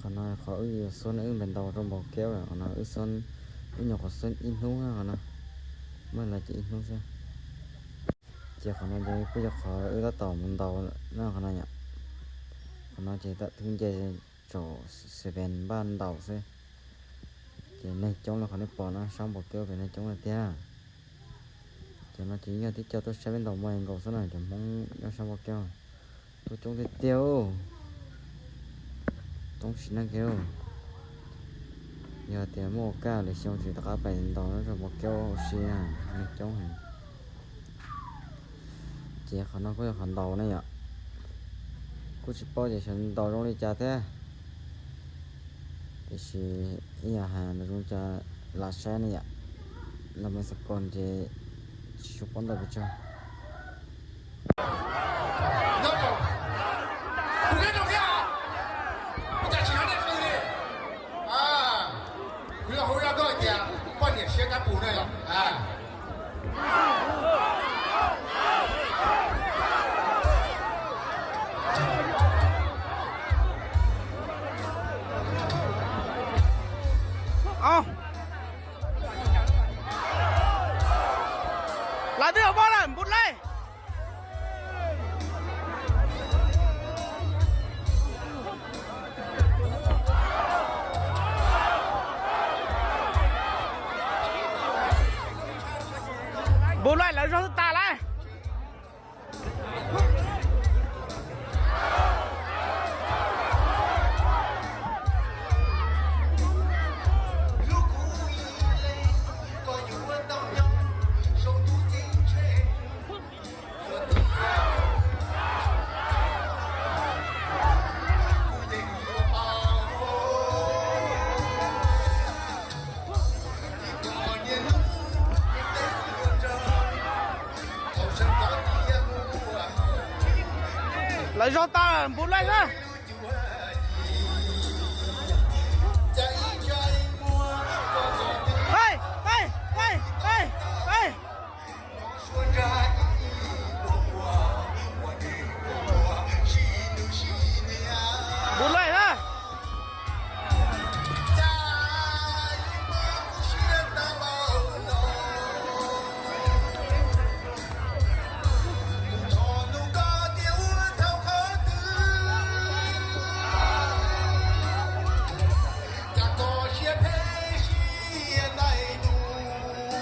Qhov no qhov wb yuav xub no wb npaj ntaus rau npau kaub, qhov no wb xub, wb nyuam qhuav xub ib hnub qhov no, muaj los ces ib hnub xwb. Ces qhov no ces kuj yog qhov wb tab tom mus ntaus no qhov no yom. Qhov no ces tam thwb nce tsaum seven npaj ntaus xwb. Ces neeg coob li qhov nej pom no, sab npau kaub pem neeg coob li tiag. Cov no ces yog tib co tuaj saib peb ntaus npau nkaus xwb na, cov Hmoob nyob sab npau kaub tuaj coob tiag tiag. Toob tsis neeg kiag. Yog tias muaj ua kaj lwm xyoo tsis rov qab pem ntaus nyob rau npau kaub ua si, neeg coob heev. Ces qhov no kuj yog qhov ntaus ne yom. Kuj tsis paub tias xyov ntaus zoo li cas thiab, tiam sis ib yam hais ntaus zoo li cas lam saib ne yom. Los me xab kos ces tsis tshua paub ntau pes tsawg. Kuv yog hauv zaj koj tias poj niam siab kab pus na yom. Lawv twb yog npau lawm, npau lawm. Npau lawm, lawv zog tas lawm. Lawv zog tas, npau lawm xwb. Npau lawm xwb.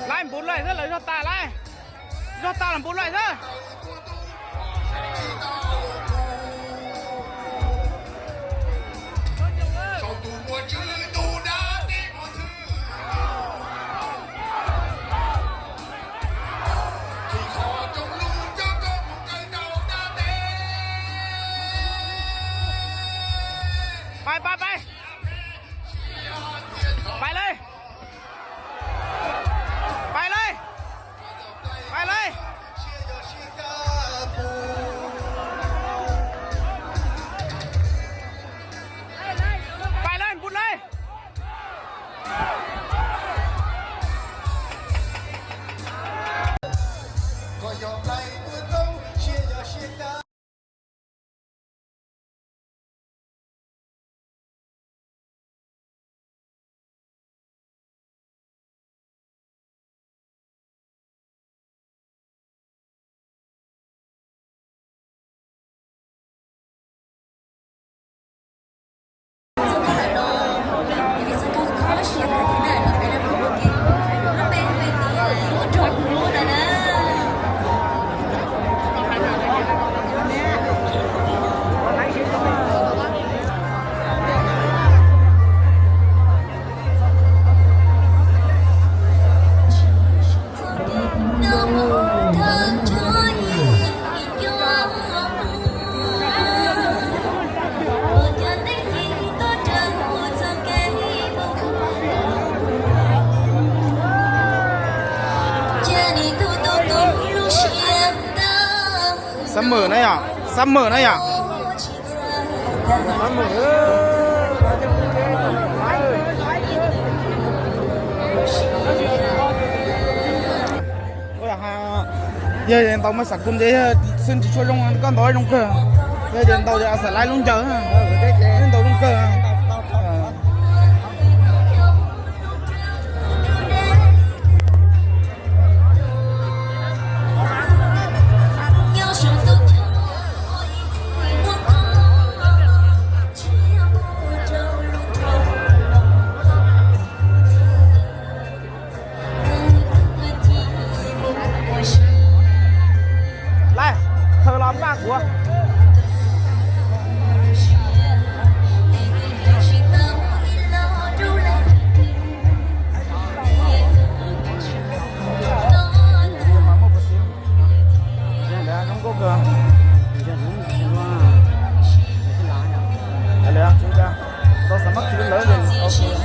Lawv npau lawm xwb, lawv zog tas lawm. Zog tas los npau lawm xwb. Pais, pais, pais. Pais lawm. Pais lawm. Pais lawm. Pais lawm, npau lawm. Summer na yom, summer na yom. Yog ntaus mas xav kuv ntias xwb tsis tshua zoo, koj ntaus zoo kawg. Yog tias ntaus tias xav laib lub ncaws, ntaus zoo kawg. tsis